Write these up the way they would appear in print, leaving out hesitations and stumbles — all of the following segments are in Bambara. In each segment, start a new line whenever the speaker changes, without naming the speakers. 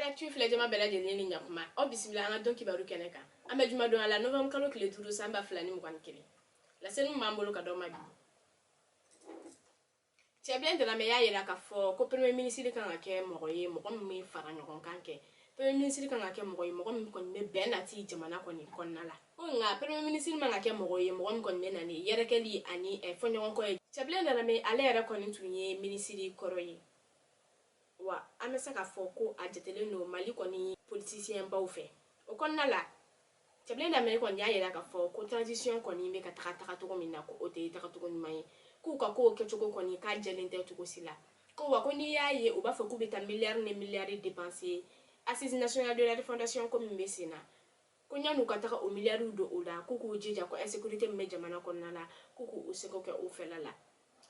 Malactu filɛ jama bɛɛ lajɛlen ni ɲakuma. Aw bisimila an ka don kibaru kɛnɛ kan. An bɛ juma don a la, novembre kalo tile 5, san 2021. Laseli min b'an bolo ka d'aw ma bi, Cɛbilen Daramɛ y'a yira k'a fɔ ko premier ministre kan ka kɛ mɔgɔ ye, mɔgɔ min bɛ fara ɲɔgɔn kan kɛ. Premier ministre kan ka kɛ mɔgɔ ye, mɔgɔ min kɔni bɛ bɛn nati jamana kɔni kɔnɔna la. Ko nka premier ministre man ka kɛ mɔgɔ ye, mɔgɔ min kɔni bɛ na ni yɛrɛkɛli ani fɔɲɔgɔnkɔ ye. Cɛbilen Daramɛ, ale yɛrɛ kɔni tun ye minisiri kɔrɔ ye, wa an bɛ se k'a fɔ ko a jatelen don Mali kɔni politicien baw fɛ. O kɔnɔna la, Cɛbilen Daramɛ kɔni y'a yira k'a fɔ ko transition kɔni bɛ ka taga tagacogo min na, ko o tɛ tagacogo ɲuman ye, k'u ka kow kɛcogo kɔni k'a jɛlen tɛ cogo si la. Ko wa ko n'i y'a ye u b'a fɔ k'u bɛ taa miliyari ni miliyari dépenser Assise nationale de la refondation ko min bɛ sen na, ko yan'u ka taga o miliyariw don o la, k'u k'u jija ko insécurité min bɛ jamana kɔnɔna la, k'u k'u seko kɛ o fɛla la.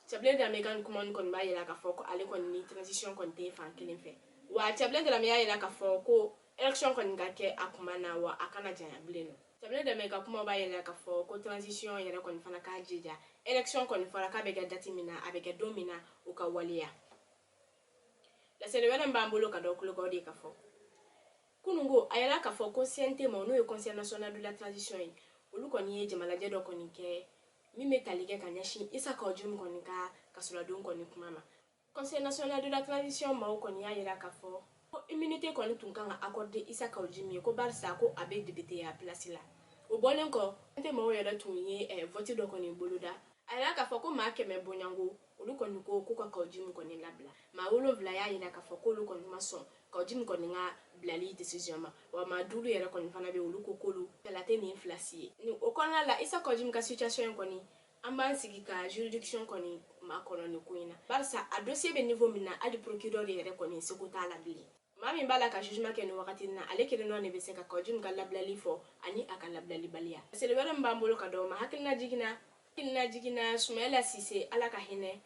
Cɛbilen Daramɛ ka nin kuma nin kɔni b'a yira k'a fɔ ko ale kɔni ni transition kɔni tɛ fan kelen fɛ. Wa Cɛbilen Daramɛ y'a yira k'a fɔ ko élection kɔni ka kɛ a kuma na, wa a kana janya bilen nɔ. Cɛbilen Daramɛ ka kuma b'a yira k'a fɔ ko transition yɛrɛ kɔni fana k'a jija, élection kɔni fɔra k'a bɛ kɛ date min na, a bɛ kɛ don min na, o ka waleya. Laseli wɛrɛ min b'an bolo ka dɔ kulo kan, o de ye k'a fɔ kununko a yira k'a fɔ ko CNT ma, n'o ye Conseil national de la transition ye, olu kɔni ye jamalajɛ dɔ kɔni kɛ min bɛ tali kɛ ka ɲɛsin Isa Kawu Jim kɔni ka kasoladon kɔni kuma ma. Conseil national de la transition maaw kɔni y'a yira k'a fɔ ko immunité kɔni tun kan ka accorder Isa Kawu Jim ye, ko barisa ko a bɛ député place la. O bɔlen kɔ, CNT maaw yɛrɛ tun ye vote dɔ kɔni boloda. A yira k'a fɔ ko maa 100 bonyanko, olu kɔni ko k'u ka Kawu Jim kɔni labila. Maa 7 y'a yira k'a fɔ k'olu kɔni ma sɔn Kawu Jim kɔni ka bilali décision ma, wa maa 5 yɛrɛ kɔni fana bɛ, olu ko k'olu fɛla tɛ nin fila si ye. Ni o kɔnɔna la, Isa Kawu Jim ka situation in kɔni, an b'an sigi ka juridiction kɔni makɔnɔ nin ko in na, barisa a dossier bɛ niveau min na, hali procureur yɛrɛ kɔni seko t'a la bilen. Maa min b'a la ka jugement kɛ nin wagati in na, ale kelen dɔrɔn de bɛ se ka Kawu Jim ka labilali fɔ ani a ka labilalibaliya. Laseli wɛrɛ min b'an bolo ka d'aw ma, hakilina jiginna Sumayila Sise, Ala ka hinɛ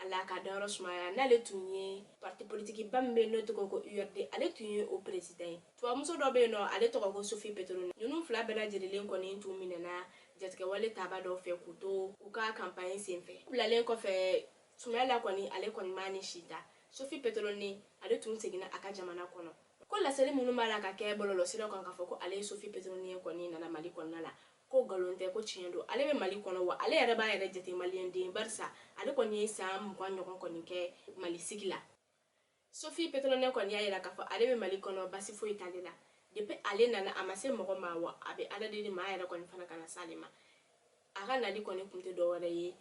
a la ka dayɔrɔ sumaya, n'ale tun ye parti politique ba min bɛ yen n'o tɔgɔ ko URD, ale tun ye o président ye. Tubabumuso dɔ bɛ yen nɔ, ale tɔgɔ ko Sophie Pétronin. Ninnu fila bɛɛ lajɛlen kɔni tun minɛna jatigɛwale taba dɔw fɛ k'u to u ka campagne senfɛ. Bilalen kɔfɛ, Sumayila kɔni, ale kɔni m'a ni si ta. Sophie Pétronin, ale tun seginna a ka jamana kɔnɔ. Ko laseli minnu b'a la ka kɛ bɔlɔlɔsiraw kan k'a fɔ ko ale ye Sophie Pétronin ye kɔni nana Mali kɔnɔna la, ko nkalon tɛ, ko tiɲɛ don. Ale bɛ Mali kɔnɔ, wa ale yɛrɛ b'a yɛrɛ jate maliyɛn den, barisa ale kɔni ye san 20 ɲɔgɔn kɔni kɛ Mali sigi la. Sophie Pétronin kɔni y'a yira k'a fɔ ale bɛ Mali kɔnɔ, basi foyi t'ale la. Depuis ale nana, a ma se mɔgɔ ma, wa a bɛ Ala deli maa yɛrɛ kɔni fana kana s'ale ma. A ka nali kɔni kun tɛ dɔwɛrɛ ye,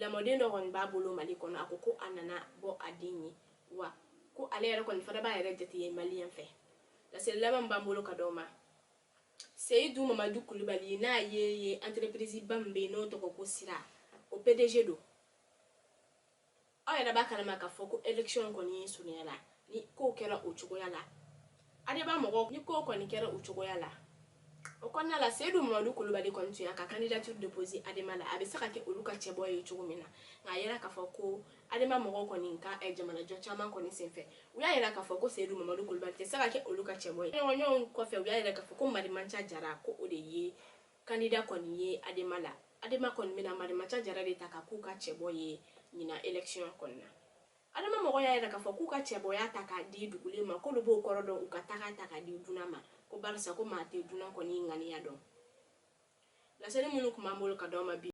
lamɔden dɔ kɔni b'a bolo Mali kɔnɔ. A ko ko a nana bɔ a den ye, wa ko ale yɛrɛ kɔni fana b'a yɛrɛ jate ye maliyɛn fɛ. Laseli laban min b'an bolo ka d'aw ma, Seyidu Mamadu Kulubali, n'a ye entreprise ba min bɛ yen n'o tɔgɔ ko Sira, o PDG don. Aw yɛrɛ b'a kalama k'a fɔ ko élection kɔni surunyala. Ni kow kɛra o cogoya la, Adema mɔgɔw, ni kow kɔni kɛra o cogoya la, o kɔnɔna la, Seyidu Mamadu Kulubali kɔni tun y'a ka candidature déposer Adema la, a bɛ se ka kɛ olu ka cɛbɔ ye cogo min na. Nka a yira k'a fɔ ko Adema mɔgɔw kɔni ka jamanajɔ caman kɔni senfɛ, u y'a yira k'a fɔ ko Seyidu Mamadu Kulubali tɛ se ka kɛ olu ka cɛbɔ ye. Ɲɔgɔn kɔfɛ, u y'a yira k'a fɔ ko Marimanca Jara, ko o de ye candidat kɔni ye Adema la. Adema kɔni bɛna Marimanca Jara de ta ka k'u ka cɛbɔ ye ɲinan élection kɔni na. Adama mɔgɔ y'a yira k'a fɔ k'u ka cɛbɔya ta k'a di dugulen ma, k'olu b'o kɔrɔ dɔn u ka taga ta k'a di dunan ma, ko barisa ko maa tɛ dunan kɔni ŋaniya dɔn. Laseli minnu tun b'an bolo ka d'aw ma bi.